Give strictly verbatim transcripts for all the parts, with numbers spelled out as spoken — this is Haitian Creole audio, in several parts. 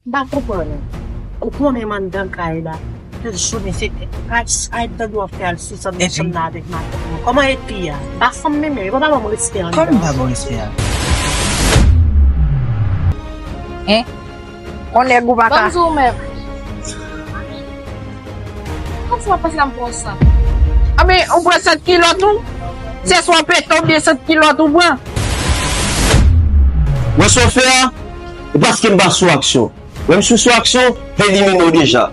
M pa konprann ou. Ou konnen m anndan kay la. Tout jounen se kay, ay, tande w ap fè al sou chanm nan, chanm nan avèk matant mwen. Kòman e fi a? M pa fanm menm, yo pa ban m respè anndan. Kòman m pa ba w respè a? Hein? On nèg ou pa ka. Ban m di w menm. Kòmsi w ap panse la m pran sa? Anben, ou pran sant kilòt ou? Se swa w pete oubyen sant kilòt ou pran? Wè sa w fè a? E paske m pa sou aksyon. Lè m sou sou aksyon, m elimine w deja.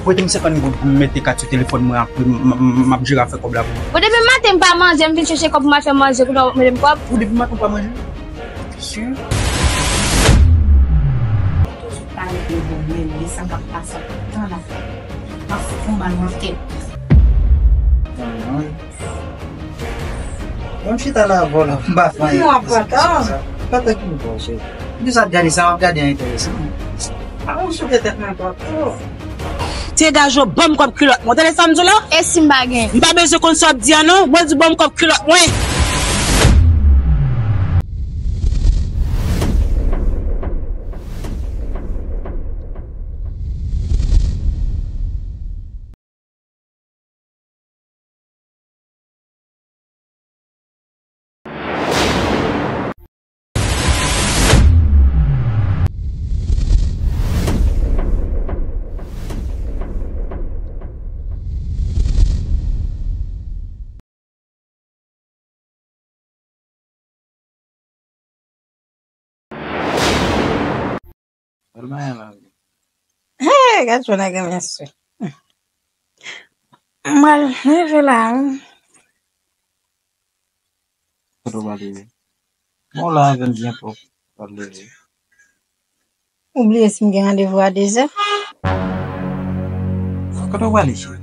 Prete m senkant goud pou m mete kat sou telefòn mwen, apre m, m, m, m ap jere afè kòb la pou ou. Bon, depi maten m pa manje, m vin chèche kòb pou m al fè manje, kounye a w ap mande m kòb. Ou depi maten w pa manje? Si. Toujou pale de bon, men de sa k ap pase ak tan la. M ap fon bal nan tèt. Mwen chita la avè w la, m pa fè anyen. Mwen ap pran tan. Pran tan ki m pran, cheri. Pou sa ap gade sa, m ap gade an enteresan. Pa ou souke tèt mwen twòp. Ti gajo, ban m kòb kilòt mwen. Ou tande sa m di w la? E si m pa gen? M pa bezwen konn sa w ap di a non. Mwen di ban m kòb kilòt mwen. Hey, gad jan nèg renmen swi. M pral leve la, wi. Kote w pral leve? Bon, la avè m byen pwòp, pral leve. Ou bliye si m gen randevou a dezè? Kote w prale, cheri?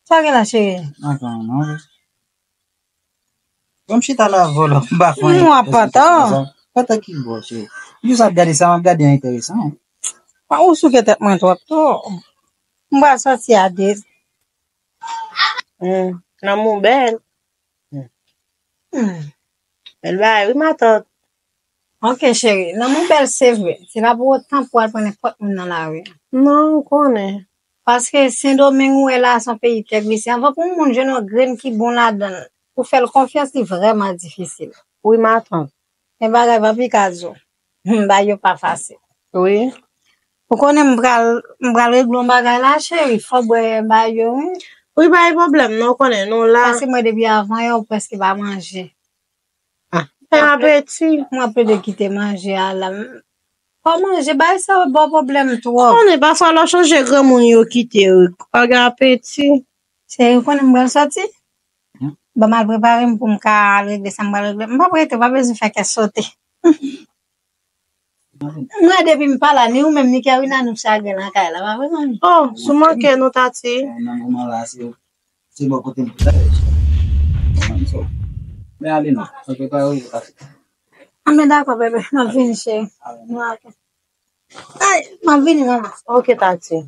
Sa gen la, cheri? Antann, non. Bon, m chita la avè w la, m pa fè anyen. Mwen ap pantan. Pantan ki bò, cheri? Jis ap gade sa, m ap gade an enteresan. Pa ou souke tèt mwen twòp tou. M pral sòti a de. Hmm, lanmou bèl. Hmm. Hmm. Bèl bagay, wi, matant. Ok, cheri. Lanmou bèl, se vre. Se pa pou otan pou w al pran nenpòt moun nan lari. Non, ou konnen. Paske Sendomeng, ou wè la, se yon peyi tèg vise. Anvan pou yon moun jwenn yon grenn ki bon ladan l, pou fè l konfyans, li vrèman difisil. Wi, matant. Men bagay pa pika di w. Hmm, bagay yo pa fasil. Wi. Ou konnen m pral, m pral regle yon bagay la, cheri. Fò w bwè bagay yo, wi. Wi, pa gen pwoblèm, non, ou konnen, nou la. Paske mwen depi avan yè, ou prèske pa manje. Ah, fè apeti. Mwen ap plede kite manje a la. Pa manje, bagay sa yo ba w pwoblèm twòp. Konnen, pafwa lè w chonje granmoun yo kite w, pa gen apeti. Cheri, ou konnen m pral sòti? Hmm? Ban m al prepare m pou m ka al regle sa m pral regle. M p ap rete, w pa bezwen fè kè sote. Mwen, depi m pa la, ni ou menm, ni Kerwina, nou chagren nan kay la, pa vre, manmi? Oh, sou manke nou, Tati. Eh, nan moman la, se, se bò kote m pou ta ye. Men ale non, sa prepare ou, Tati. Ah, men dakò, bebe, m ap vini, cheri. Nou ale. Ay, m ap vini, manman. Ok, Tati.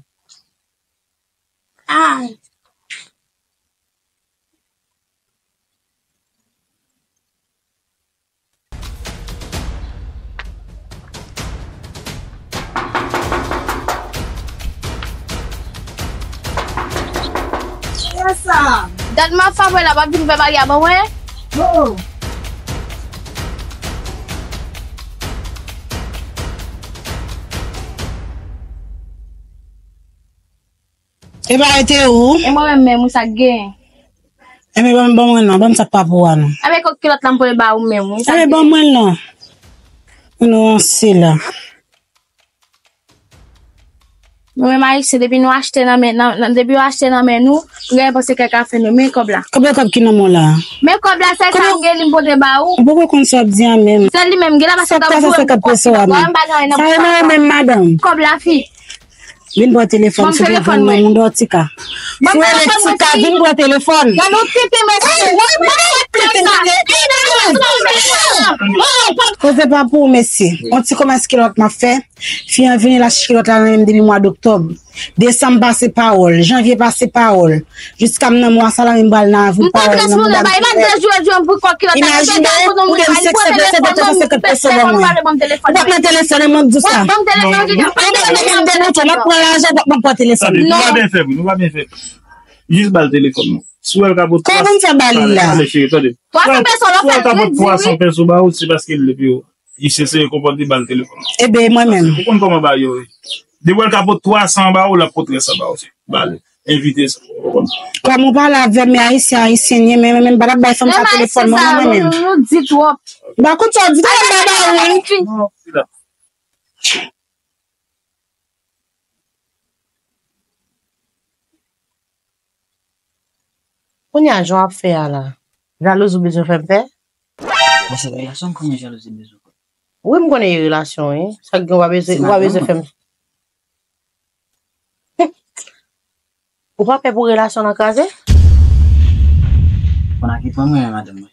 Ay. Kiyès sa? Dat m ap frape la, w ap vin fè bagay a ban mwen? Oh. Epa, e te ou? E mwen menm, menm, wi, sa k gen? Enben, ban, ban mwen non, ban m sa k pa pou a non. Enben, kot kilòt la m pou ba ou menm, wi, sa k gen? Enben, ban mwen non. Nou ranse la. Nou menm Ayisyen, depi nou achte nan men, nan, nan, depi yo achte nan men nou, nou genyen panse kèk afè nou, men kòb la. Konbyen kòb ki nan men w la? Men kòb la, sèl sa m gen, li m pote ba ou. Ou poko konn sa w ap di a menm. Sèl li menm, gen la pa sa w ap di, sa se kòb la, fi. Sa e nan men m, madanm. Kòb la, fi. Vin pran telefòn, si w vle jwenn mwen, moun dòtika. Si w rele Tika, vin pran telefòn. Koze pa pou ou, mesye. On ti kòmès kilòt m ap fè. Fi an vini, l achte kilòt la nan men m depi mwa doktòb. Desanm pase pawòl, janvye pase pawòl. Jiska m nan mwa sa la, men m pral nan avril, pawòl nan mouda m. Imajine, ou de m senk sent, senk sent peso ban mwen. Ou p ap nan telefòn, mwen di w sa. Ou p ap nan telefòn, ou p ap nan telefòn. Ou p ap nan telefòn. Tande, nou pa byen fè, nou pa byen fè. Jis ba l telefòn nou. Si w wè l ka pot twa san, pale, pale, cheri, tande. Si w wè l ka pot twa san peso ba ou, se paske l le pi wo. Li se sere konpòte, ba l telefòn. Ebe, mwen menm. Ou konn kòman bagay yo ye. Depi w wè l ka pot twa san ba ou, l ap pot trè san ba ou. Ba l. Envite sa. Ou konn. Kòm ou pale avè m, men ayisyen, ayisyen ye, men, men, men, m pa t ap bay fanm sa telefòn mwen, non, mwen menm. Nou, nou, nou di twòp. Ba, kout sa w di, tande baba, wi. Non, sila. Kounye a, jan w ap fè a la, jalouzi w bezwen fè m fè? Bon, se relasyon, kòman jalouzi bezwen fè? Wi, m konnen e relasyon, wi. Sa k gen, w pa bezwen, w pa bezwen fè m. Ou pa pè pou relasyon nan kraze? Kounye a ki pwen mwen renmen madanm mwen.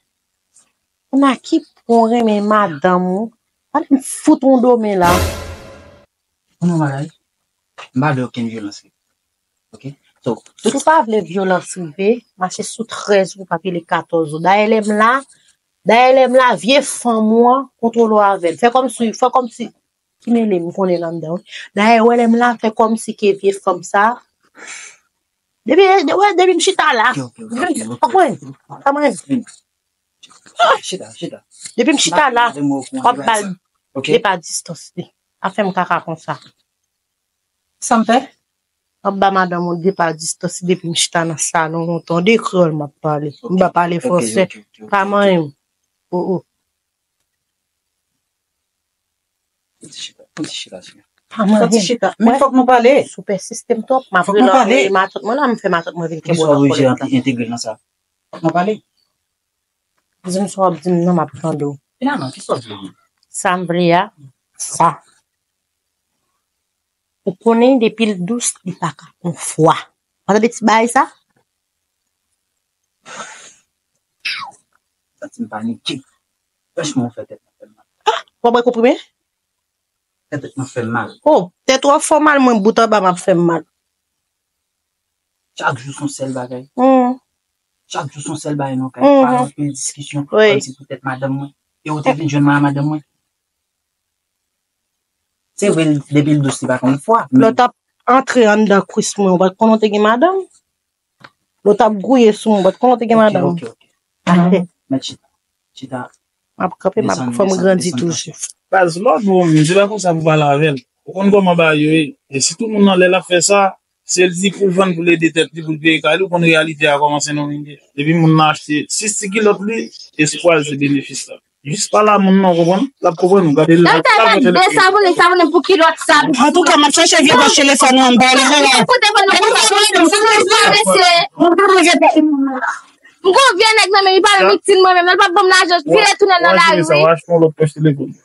Kounye a ki pwen renmen madanm ou? Gade m fout ou domen la. Konnen yon bagay, m pa vle okenn vyolans rive. Ok? So, si w pa vle vyolans rive, mache sou trèz ou, pa pile katòz ou. Dayè lè m la, dayè lè m la, vye fanm ou an, kontwole w avè l. Fè kòmsi, fè kòmsi, ki mele m konnen l anndan, wi. Dayè, wè lè m la, fè kòmsi ke vye fanm sa. Depi, wè, depi m chita la. Ok, ok, ok, ok, ok. Fòk mwen, fòk mwen. Chita, chita. Depi m chita la, w ap ba l depa distans li. Pa fè m kaka konsa. Sa m fè? W ap ba madanm ou depa distans li depi m chita nan salon lontan. De kreyòl m ap pale. M pa pale fransè. Pa manyen m. O, o. Ti chita, ti chita, chita. Pa manyen m. Ti chita. Men fòk nou pale. Si w pèsiste m twòp, m ap rele matant mwen la, m fè matant mwen vin kenbe w nan kòlèt la. Entegre nan sa. Fòk nou pale. Di m sa w ap di m nan, m ap tande w. Finalman, kisa w vle di? Sa m vle a, sa. Ou konnen depi l dous, li pa ka pran fwa. Ou pa tande ti bagay sa? Santi m panike. Franchman, ou fè tèt mwen fè m mal. Ah, w ap bwè konprime? Fè tèt mwen fè m mal. Oh, tèt ou ap fè w mal, mwen bout anba m ap fè m mal. Chak jou se yon sèl bagay. Hmm. Chak jou se yon sèl bagay nan kay. Mhm. Pale anpil diskisyon, wi, kòmsi poutèt madanm mwen. E ou te vin jwenn mwen a madanm mwen. Se vre, depi l dous, li pa konn fwa. Lè w t ap antre anndan kwis mwen, ou pa t konnen w te gen madanm? Lè w t ap gouye sou mwen, ou pa t konnen w te gen madanm? Ok, ok, ok. Mèt chita. Chita. M ap kanpe, m ap, fò m grandi toujou. Baz, lòd ou, m di pa konsa pou pale avè l. Ou konn kòman bagay yo ye. E sitou moun nan lè l ap fè sa, se l di pou l vann, pou l ede tèt li, pou l peye kay li, ou konn reyalite a kòman se nan menm li. Depi moun nan achte sis ti kilòt li, espwa l se benefis la. Jis pale a moun nan, ou konprann? L ap konprann ou. Gade l, l ap tande telefòn. Desavonnen, savonnen pou kilòt sa. Antouka, m ap chache vye bòch telefòn nan, m ba w li. Koute, ban nou koute, ban nou koute. M gon vye nèg nan men, li pa menm itil mwen menm, l p ap ban m lajan, vire tounen nan lari, wi. Ou achte yon lòt pòch telefòn.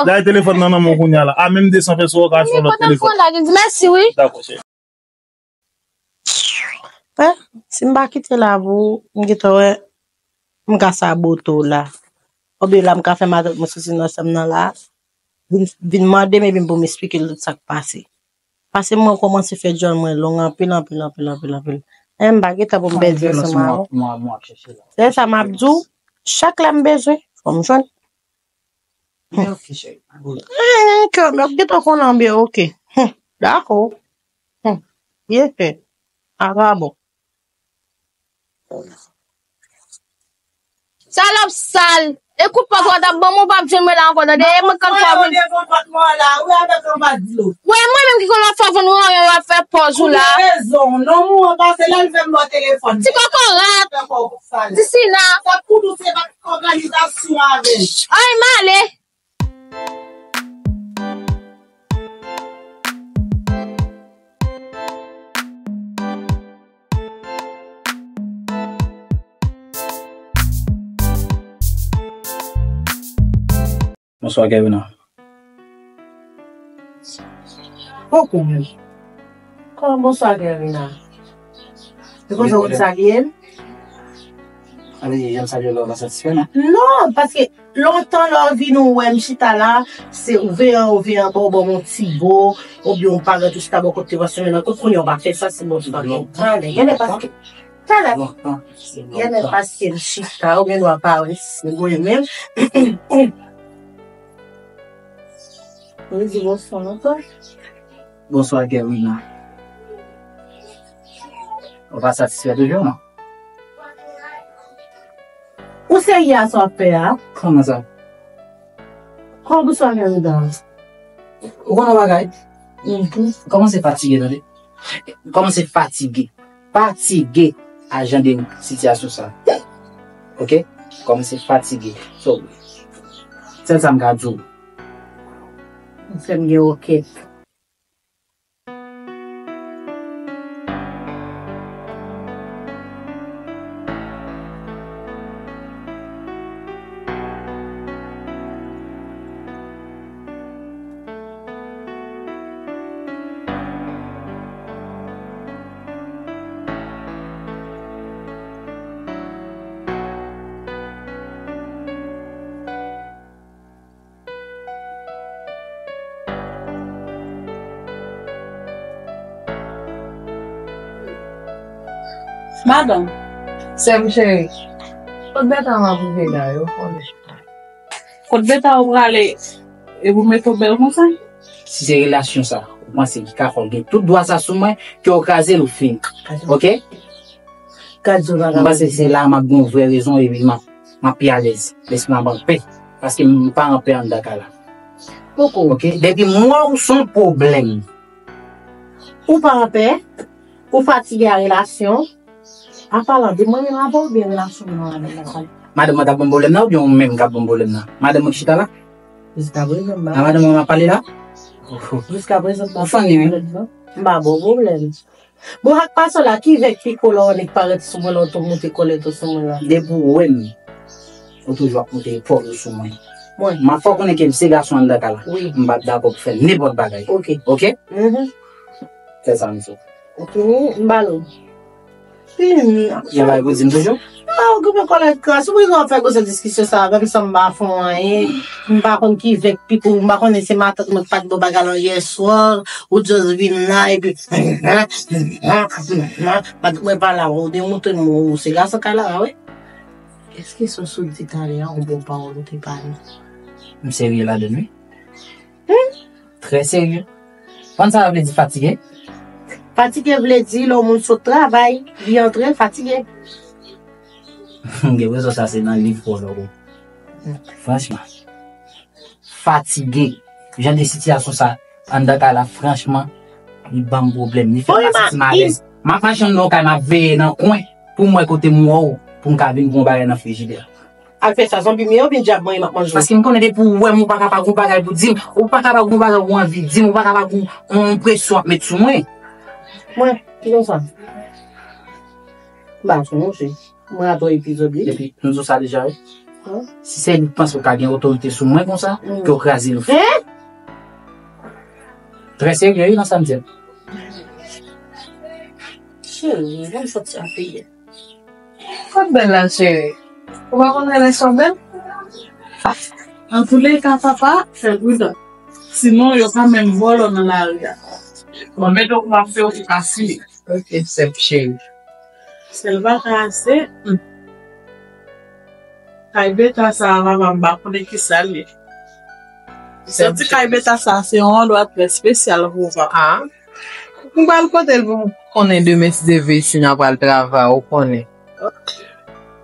Dayè telefòn nan nan men w kounye a la. A menm de san peso, ou ka achte yon lòt telefòn. Kote m pran la, li di mèsi, wi. Dakò, cheri. Eh, si m pa kite la pou ou, m gentan wè, m ka sabote w la. Oubyen la, m ka fè matant mwen soti nan chanm nan la, vin, vin mande m, epi m pou m esplike l tout sa k pase. Paske mwen kòmanse fè djòl mwen long anpil, anpil, anpil, anpil, anpil. Eh, m pa gen tan pou m pèdi ansanm avè w. Se sa m ap di w, chak lè m bezwen, fò m jwenn. Men ok, cheri. Hum, kè m ap gentan konn anbyen, ok. Hum, dakò. Hum, byen fèt. Ava bon. Salòp sal. E kout pòt ou t ap ban mwen, ou p ap jwenn mwen la ankò, tande? E mwen k konn fè vin. Mwen devan pòt mwen la, wi, avèk anba dlo. Wi, mwen menm ki konn ap fè vin ranyon, w ap fè pòz ou la. Ou gen rezon, non, mwen pase la, l fè m lò telefòn. Ti kokorat. Fè kò w sal. Ti sina. Sa pou nou se pa òganizasyon avè l. Ay, m ale. Bonswa, Kervina. Koukou. Kòman, bonswa, Kervina? Se konsa w salye m? Sa vle di, jan m salye w la, w pa satisfè, non? Non, paske lontan lè w vin ou wè m chita la, se ou veye, ou veye anba, ou ban m yon ti bo, oubyen ou parèt ou chita bò kote Vasilina, tout kounye a w pa fè sa, se bon, se pa gen. Talè, gen lè paske, talè, gen lè paske m chita, ou gen dwa pa wè si se mwen menm. Wi, di bonswa ankò. Bonswa, Kerwina. Ou pa satisfè toujou, non? Ou serye a sa w ap fè a? Kòman sa? Kòman bonswa, Kerwina? Ou konn yon bagay? Mhm. Kòmanse fatige, tande. Kòmanse fatige. Fatige a jan de sitiyasyon sa. Ok? Kòmanse fatige. So, sèl sa m ka di w. Ou fè m gen wòkèt. Madanm. Sè m cheri, kot beta m ap rive la, yo konnen. Kot beta ou prale, e pou mete w bèl konsa? Si se relasyon sa, ou panse ki ka fè w gen tout dwa sa sou mwen, ke w kraze l, ou fini. Ok? Gad yon vagabon. M panse se la m ap gen yon vrè rezon epi m ap, m ap pi alèz. Lespri m ap anpè. Paske m pa anpè anndan kay la. Poko. Ok? Depi m wè w se yon pwoblèm. Ou pa anpè? Ou fatige a relasyon? An palan de mwen menm avè w oubyen relasyon mwen avè w? Madanm mwen k ap ban m pwoblèm nan oubyen ou menm k ap ban m pwoblèm nan? Madanm mwen ki chita la? Jiskaprezan m pa. A madanm mwen m ap pale la? Jiskaprezan m pa. Ou funny, wi. M pa ba w pwoblèm. Bon, ak pa sa la, ki vèk piko lè w nèk parèt sou mwen, lè w tou moute kòlèt ou sou mwen la? Depi w wè m, ou toujou ap moute epòl ou sou mwen. Mwen. M ap fè w konnen ke m se gason anndan kay la. Wi. M p ap dakò pou fè nenpòt bagay. Ok. Ok? Mhm. Fè sa, mesye. Ok, m ba l ou. Fini. Yon bagay pou di m toujou? Ah, okipe kòlèt kras. Ou bezwen fè gwo diskisyon sa avè m san m pa fè w anyen. M pa konn ki vèk piko, m pa konnen se matant mwen ki pa t ba w bagay lan yèswa. Ou just vin la epi matant mwen pa la, ou demontre m ou se gason kay la, wi. Èske sa w sot di talè a, yon bon pawòl ou te pale? M serye ladann, wi. Hmm? Trè serye. Konn sa vle di fatige? Fatige vle di lè yon moun sot travay, li antre fatige. Gen rezon sa se nan liv pou w wè. Franchman. Fatige. Jan de sitiyasyon sa, anndan kay la, franchman, li ban m pwoblèm. Li fè m pa santi m alèz. M ap mache anndan yon kay, m ap veye nan kwen pou m wè kote m wè w, pou m ka vin pran yon bagay nan frijidè. Al fè sa, zonbi m ye oubyen dyab mwen ye m ap manje w? Paske m konnen depi w wè m, ou pa ka pa gon bagay pou di m, ou pa ka pa gon bagay ou anvi di m, ou pa ka pa gon yon presyon w ap met sou mwen. Mwen, ki konsa? M pa sonje. Mwen atò epizòd li. Epi, m di w sa deja, wi. Hum. Si se li k panse w ka gen otorite sou mwen konsa, hum, ke w kraze l. Hein? Trè serye, wi, nan sa m di a. Cheri, ban m soti ap peye. Kot bèl la, cheri? Ou pa konnen lè sò bèl? Antouleka, papa, fè pridan. Sinon, yo ka menm vòlò nan lari a. Bon, men donk, m ap fè w pou ka fini. Ok, sè m cheri. Sèl bagay, se, hmm. Kay beta sa a, papa, m pa konnen ki sa l ye. M santi kay beta sa a, se yon andwa trè espesyal pou papa. Ah. M pral pote l pou m konnen demen, si Dye vle, si n a pral travay, ou konnen.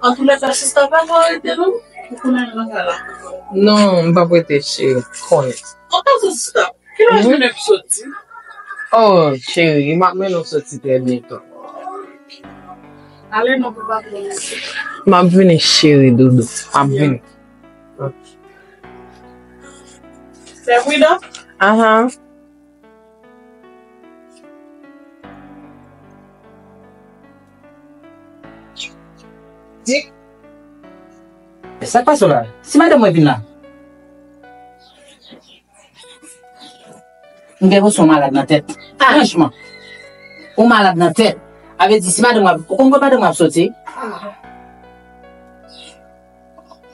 Antouleka, sista, pa tro rete, non? Ou konnen l nan kay la. Non, m p ap rete, cheri, ou konnen. Anpase, sista, kilè w jwenn ap soti? Oh, cheri, m ap mennen w soti trè byento. Ale non, pou pa tro rete. M ap vini, cheri doudou. M ap vini. Fè pridan. Ahan. Di. Sa k pase w la? Si madanm mwen vin la. M gen enpresyon w malad nan tèt. Ah. Franchman. Ou malad nan tèt. A vle di, si madanm w ap, ou konn kot madanm w ap soti? Ah.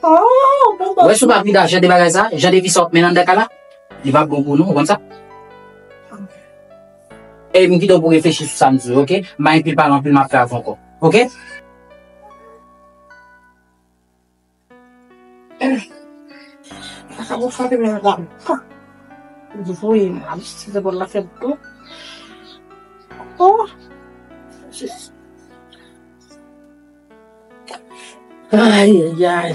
Oh, bon, bon. Wè, si w pa pida jan de bagay sa, jan de vi sa w ap mennen anndan kay la, li p ap bon pou nou, ou konn sa? E m kite w pou w reflechi sou sa m di w, oke? M pa gen pil pale, anpil m ap fè avè w ankò, oke? Sa ka bon frape men la. Di voye m al, si se bon la fè bon. Oh. Ay, ay, ay.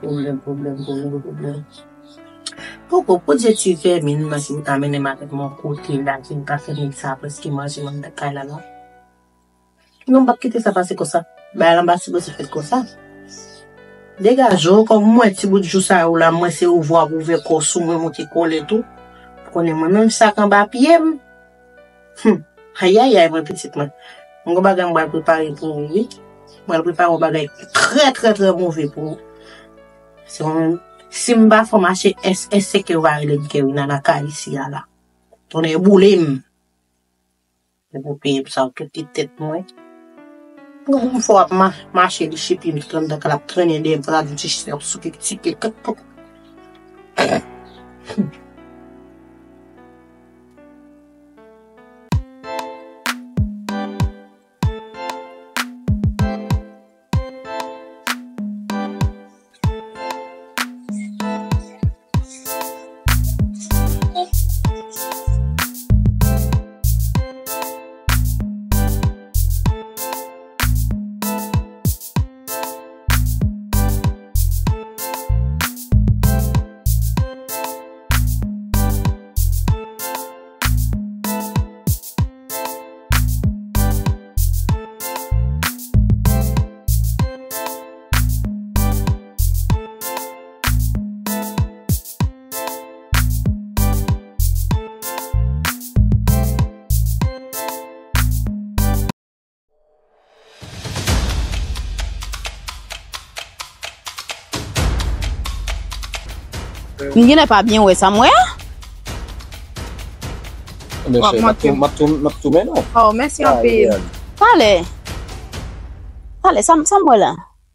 Pwoblèm, pwoblèm, pwoblèm, pwoblèm. Poko, pou Dye ti fèmen, m si ou ta mennen m avèk m yon kote la, ki m ka fè nèg sa prèske manje m anndan kay la, non. Non, m p ap kite sa pase konsa. Bagay la m pa sipoze fèt konsa. Degaje w, kòm m wè ti bout jou sa yo la, m wè se ouvè w ap ouvè kò w sou mwen, monte kole tou. Ou konnen mwen menm sak anba pye m. Hum. Ayayay, mwen pitit mwen. M gon bagay m pral prepare pou ou, wi. M pral prepare yon bagay trè, trè, trè move pou ou. Se yon, si m pa fè w mache, èske, èske w pa rele m Kerina nan kay isi a la? Tonnè boule m. Se pou peye pou sa, tout ti tèt mwen. Yon fwa w ap ma-, mache li chipi m tout anndan kay la ap trennen dèyè m, sa di ti chè ap souke tike kèk kèk. M genlè pa byen wè sa m wè a. Ebyen, cheri, m ap tou, m ap tou, m ap tou mennen w. Oh, mèsi anpil. Talè. Talè, sa, sa m wè la?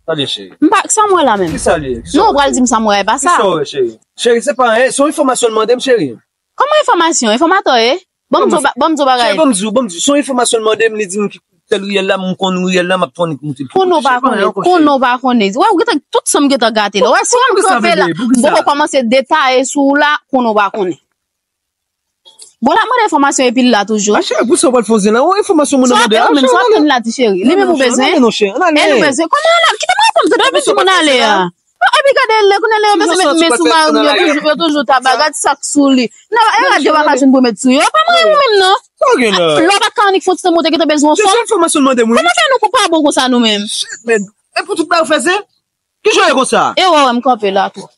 Talè, cheri. M pa, sa m wè la menm? Kisa l ye? Non, ou pral di m sa m wè a, e pa sa. Kisa w wè, cheri? Cheri, se pa anyen, se yon enfòmasyon l mande m, cheri. Kòman enfòmasyon? Enfòmatè w ye? Ban m di w ba-, ban m di w bagay. Cheri, ban m di w, ban m di w. Se yon enfòmasyon l mande m, li di m ki tèl riyèl la, m konn riyèl la, m ap tounen moute. Konnen w pa konnen, konnen w pa konnen. Wè, ou gentan, tout san m gentan gate la. Wè, si w wè m kanpe la, m poko kòmanse detaye sou ou la, konnen w pa konnen. Bon, l ap mande enfòmasyon epi l la toujou. A, cheri, pou sa w pral fè yon zen la? Yon enfòmasyon moun nan mande a, cheri, w ap tann la di cheri. Li menm ou bezwen? E nou bezwen? Kòman ann ale? Kite m reponn tande, epi di moun ale a. Oh, epi gade lè kounye a lè yo bezwen met men sou mari m, yo toujou, yo toujou ta ba, gad sa k sou li. Nan, e rad yo pa ka jwenn pou met sou yo. Pa mari m menm non. Lè w pa ka annik fon ti tan monte, gentan bezwen yon fon. Kisa enfòmasyon l mande m wi? Kòman fè nou pa bon konsa nou menm? Shit, man. E pou tout bagay ou fè zen? Kijan w ye konsa? E wè, wè, m kanpe la tou.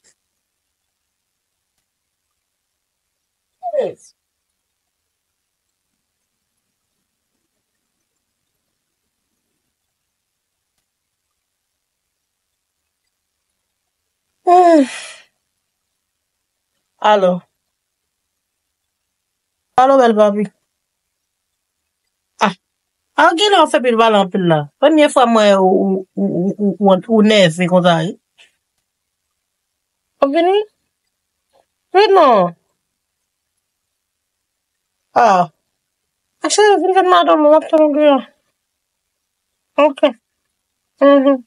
Alo. Alo, bèl papi. Ah. Ah, genlè w fè pil pale anpil la. Premye fwa m wè ou, ou, ou, ou, ou, ou nève konsa, wi. W ap vini? Wi, non. Ah. Achè, vin jwenn madanm ou, m ap tann ou deyò. Ok. Mhm.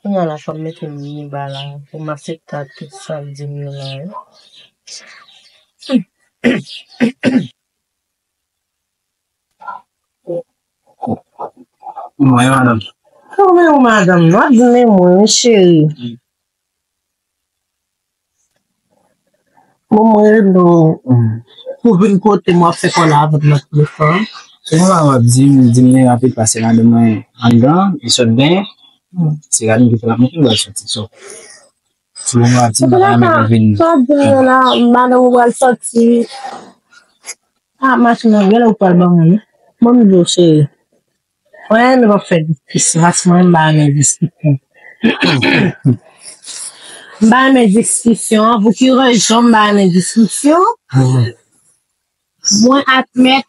Kounye a la, fò m mete m anba la, pou m aksepte tout sa l di m yo la, wi. Mwen, madanm. Kòman ou, madanm? W ap di men mwen, wi, cheri. Bon, mwen rele w pou vin kote m, w ap fè kòlè avèk nan telefòn. Se konsa w ap di m, di m li rapid pase madanm mwen anndan, li sot benyen. Se gade m ki fè l ap montre l pral soti. So, se bon, w ap di m pa renmen l vin. Sa w ap di m yo la, madanm ou pral soti. Ah, machin nan, genlè ou pral ban mwen, wi. Bon, m di w, cheri. Mwen, m pa fè diskisyon, paske mwen, m pa renmen diskisyon. M pa renmen diskisyon. Pou ki rezon m pa renmen diskisyon? Mwen admèt,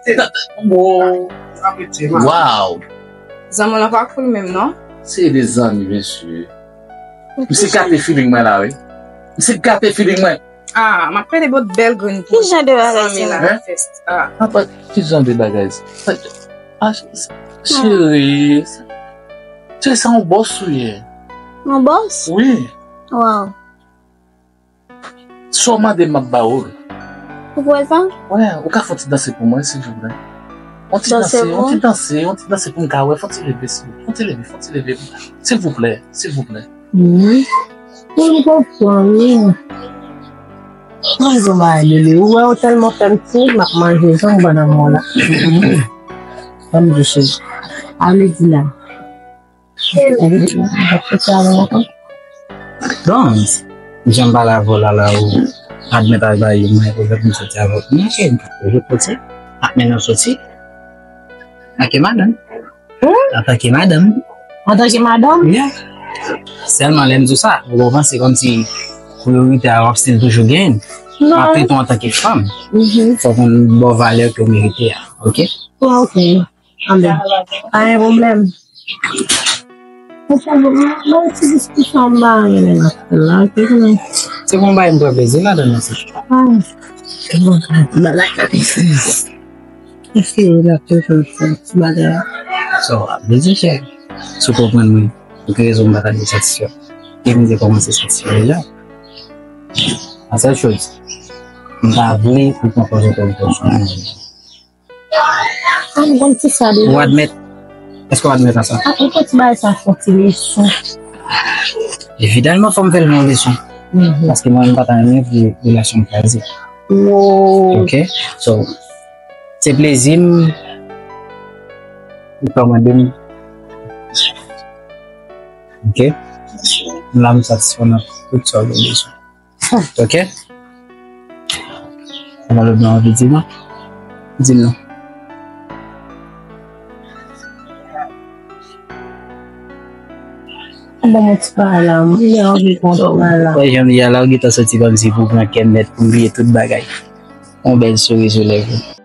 rete. Wow. Zanmi w lan pa cool menm, non? Se de zanmi, mesye. Misye gate feeling mwen la, wi. Misye gate feeling mwen. Ah, m ap pede bòt bèl grenn pou zanmi la. Hein? Apa, ki jan de bagay sa? Ah, cheri, cheri, se yon bòs ou ye. Yon bòs? Wi. Wow. Sa w mande m, m ap ba ou l. Ou kwè sa? Wè, ou ka fè yon ti danse pou mwen, silvouplè? Yon ti danse, yon ti danse, yon ti danse pou m ka wè. Fè yon ti leve, silvouplè. Fè yon ti leve, fè yon ti leve. Silvouplè, silvouplè. Wi. Wi, m konprann, wi. Mwen di w bagay, Lili. Ou wè, ou tèlman fè m ti, m ap manje jan w ban nan men w la. Ban m di w, cheri. Ale di la. Bon, jan m pale avè w la, la, ou admèt al bay yon mwen pwoblèm pou m soti avè w. Mwen, cheri, m pa toujou soti. Ak men nou soti. Ak madanm. Hmm? Antanke madanm. Antanke madanm? Yeah. Sèlman lè m di w sa, ou konprann, se kòmsi priyorite a w ap still toujou genyen. Non. M ap trete w antanke fanm. Mhm. Fòk ou ba w valè ke w merite a, oke? Bon, oke. Anben, pa gen pwoblèm. Mwen ti diskisyon m pa renmen n ap fè la, oke, konnen. Se bon bagay m pran plezi ladan l, se. Ah, bon, bagay la. Èske w la toujou fè ti bagay la? Sa w ap di, chè? Si w konprann mwen, pou ki rezon m pa ta dwe satisfè? E m te kòmanse satisfè deja. A sèl choz, m pa vle ou pran pòz otorite sou mwen. Ah, m konn ti sa deja. Ou admèt? Èske w admèt a sa? Ah, ou konn ti bagay sa fè yon ti leson. Evidaman, fò m fè l yon leson. Mhm. Paske mwen, m pa ta renmen pou relasyon m kraze. Wow. Ok? So, se plezi m ou kòmande m. Ok? M la, m satisfè nan tout sa w gen bezwen. Ok? Alò, lòt mwen anvi di non. Di non. Bon, mwen ti pa la, mwen anvi konn pa la. Wè, jan m di a la, ou gentan soti kòmsi pou pran kè m nèt, pou m bliye tout bagay. Yon bèl souri sou lèv ou.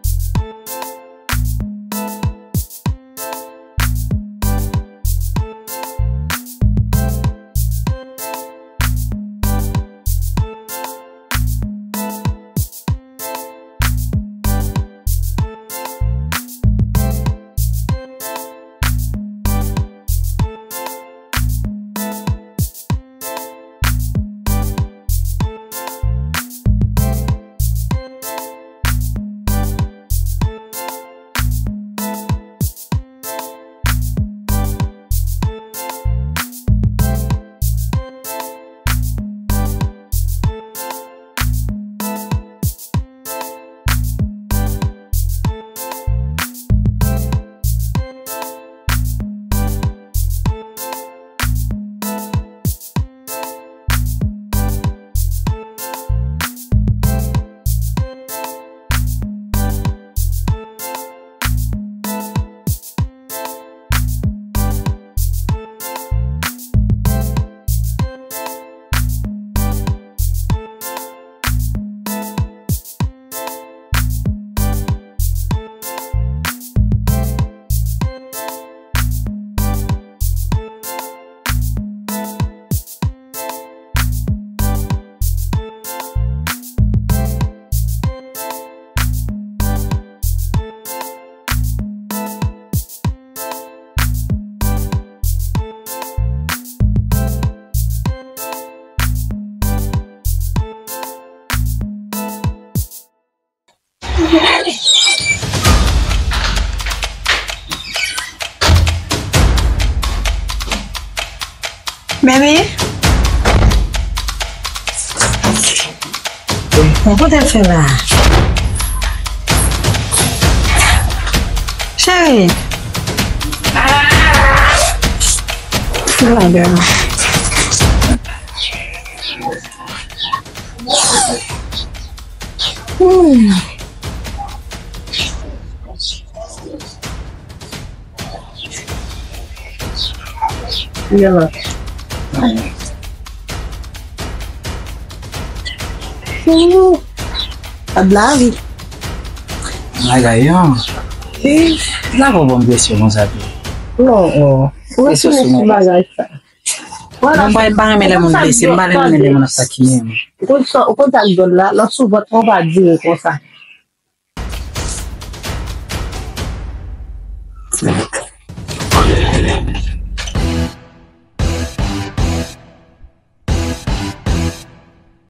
Baby. Bon, kote l fè la? Cheri. Fou la, girl. Hmm. Gen lòt. Ooh. Sa de lavi. Bagay yo. Ih. La pou bon presyon konsa tou. Non, non. Ou retire ti bagay sa. Mwen pa, m pa renmen lè moun blese, m pa renmen lè moun ap takinnen m. Ou konn sa, ou konn sa k dwòl la, lòt sou vant mwen pa dire konsa.